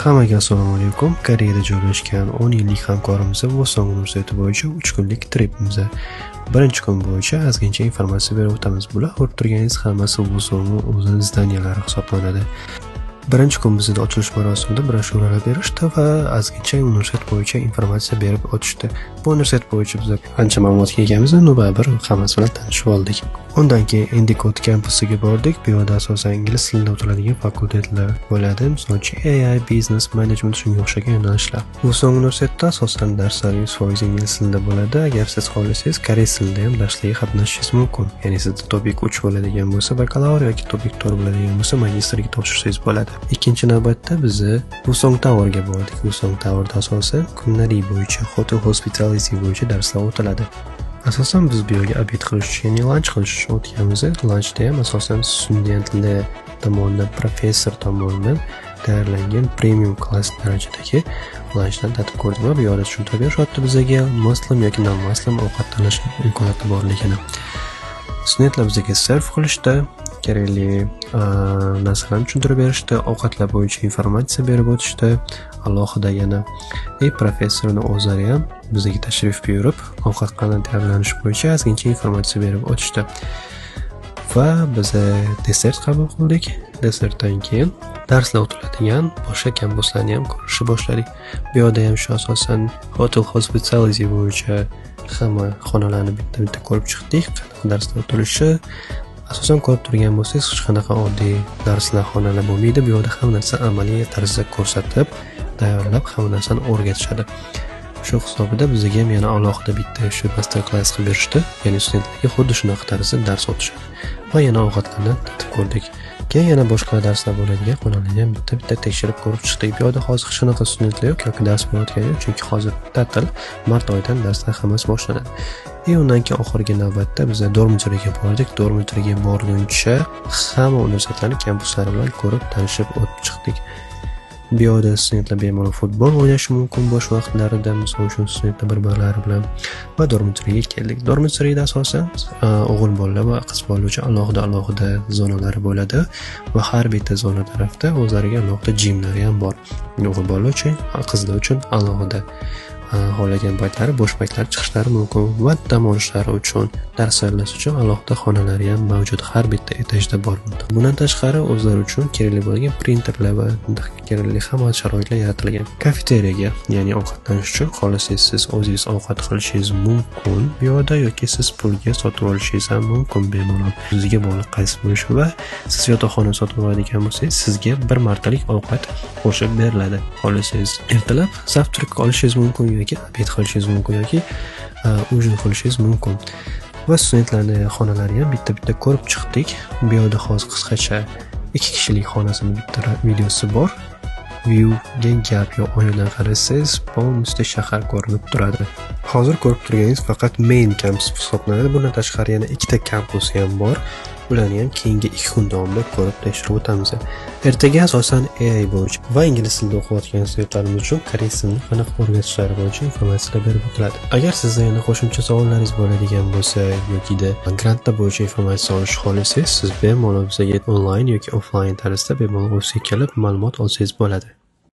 Hammaga assalomu alaykum. Koreyada joylashgan 10 yillik hamkorimiz Woosong universiteti bo'yicha 3 kunlik tripimiz. Birinchi kun bo'yicha ozgincha informatsiya berib o'tamiz. Bular ko'rib turganingiz hammasi Woosongning o'zini здания lari hisoblanadi. Birinchi kun bizda ochilish marosimida broshyuralar berishdi va ozgincha universitet bo'yicha informatsiya berib o'tishdi. Bu universitet bo'yicha biz ancha ma'lumotga egamiz, но baribir hammasi bilan tanishib oldik. Undan keyin Endicott kampusiga bordik. Bu yerda asosan ingliz tilida o'tiladigan fakultetlar bo'ladi. Misol uchun AI, business, management shunga o'xshagan yo'nalishlar. Woosong universitetida asosan darslar 100% ingliz tilida bo'ladi. Agar siz xohlasangiz, koreys tilida ham darslarga qatnashishingiz mumkin. Ya'ni sizda TOPIK 3 bo'ladigan bo'lsa, bakalavr yoki TOPIK 4 bo'ladigan bo'lsa, magistrga topshirsangiz bo'ladi. Ikkinchi navbatda biz Woosong Towerga bordik. Woosong Towerda asosan kunlari bo'yicha, hotel hospitality bo'yicha darslar o'tiladi. Asosan biz bu yerga обед qilish uchun, ya'ni lunch qilish uchun o'tganmiz. Lunchda ham asosan studentlar tomonidan, professor tomonidan tayyorlangan premium klass darajadagi lunchdan tatib ko'rdik va bu yerda tushuntirib berishyapti bizga muslim yoki non-muslim ovqat tanlash imkoniyati borligini. Studentlar bizga serve qilishdi, kerakli narsalarni tushuntirib berishdi, ovqatlar bo'yicha informatsiya berib o'tishdi. Alohida yana professorni o'zlari ham bizga tashrif buyurib, ovqat qanday tayyorlanishi bo'yicha ozgincha informatsiya berib o'tishdi. Va biz desert qabul qildik. Desertdan keyin darslar o'tiladigan boshqa kampuslarni ham ko'rishni boshladik. Bu yerda ham shu asosan hotel hospitality bo'yicha hamma xonalarni bitta-bitta ko'rib chiqdik. Qanaqa darslar o'tilishi asosan ko'rib turgan bo'lsangiz, hech qanaqa oddiy darslar xonalar bo'lmaydi. Bu yerda hamma narsa amaliy tarzda ko'rsatib, tayyorlab, hamma narsani o'rgatishadi. Shu hisobida bizga ham yana alohida bitta shu master klass qilib berishdi. Ya'ni studentlarga xuddi shunaqa tarzda dars o'tishadi. Va yana ovqatlarni tatib ko'rdik. Keyin yana boshqa darslar bo'ladigan xonalarni ham bitta-bitta tekshirib ko'rib chiqdik. Bu yerda hozir hech qanaqa studentlar yo'q yoki dars berayotgani yo'q, chunki hozir ta'til, mart oyidan darslar hammasi boshlanadi. Undan keyin oxirgi navbatda biz dormitoryga bordik. Dormitoryga borguncha hamma universitetlarning kampuslari bilan ko'rib, tanishib o'tib chiqdik. Bu yerda studentlar bemalol futbol o'ynashi mumkin bo'sh vaqtlarida, misol uchun studentlar bir-birlari bilan. Va dormitoryga keldik. Dormitoryda asosan o'g'il bolalar va qiz bolalar uchun alohida-alohida zonalari bo'ladi va har bitta zona tarafda o'zlariga alohida gymlari ham bor. O'g'il bolalar uchun, qizlar uchun alohida xohlagan paytlari, bo'sh paytlari chiqishlari mumkin va dam olishlari uchun, dars tayyorlash uchun alohida xonalari ham mavjud, har bitta etajda bor bunda. Bundan tashqari o'zlari uchun kerakli bo'lgan printerlar va kerakli hamma sharoitlar yaratilgan. Kafeteriyaga, ya'ni ovqatlanish uchun xohlasangiz siz o'zingiz ovqat qilishingiz mumkin bu yerda yoki siz pulga sotib olishingiz ham mumkin bemalol. O'ziga bog'liq qaysi bo'lishi va siz yotoqxona sotib oladigan bo'lsangiz, sizga bir martalik ovqat qo'shib beriladi. Xohlasangiz ertalab завтрак olishingiz mumkin yoki обед qilishingiz mumkin yoki ужин qilishingiz mumkin. Va studentlarning xonalari ham bitta-bitta ko'rib chiqdik. Bu yerda hozir qisqacha 2 kishilik xonasini bitta videosi bor. Viewga gap yo'q, oynadan qarasangiz полностью shahar ko'rinib turadi. Hozir ko'rib turganingiz faqat main campus hisoblanadi. Bundan tashqari yana 2 ta kampus ham bor. Ularni ham keyingi 2 kun davomida ko'rib tekshirib o'tamiz. Ertaga asosan AI bo'yicha va ingliz tilida o'qiyotgan studentlarimiz uchun koreys tilini qanaqa o'rgatishlari bo'yicha informatsiyalar berib o'tiladi. Agar sizda yana qo'shimcha savollaringiz bo'ladigan bo'lsa yokida grantlar bo'yicha informatsiya olishni xohlasangiz, siz bemalol bizga onlayn yoki offlayn tarzda bemalol ofisga kelib ma'lumot olsangiz bo'ladi.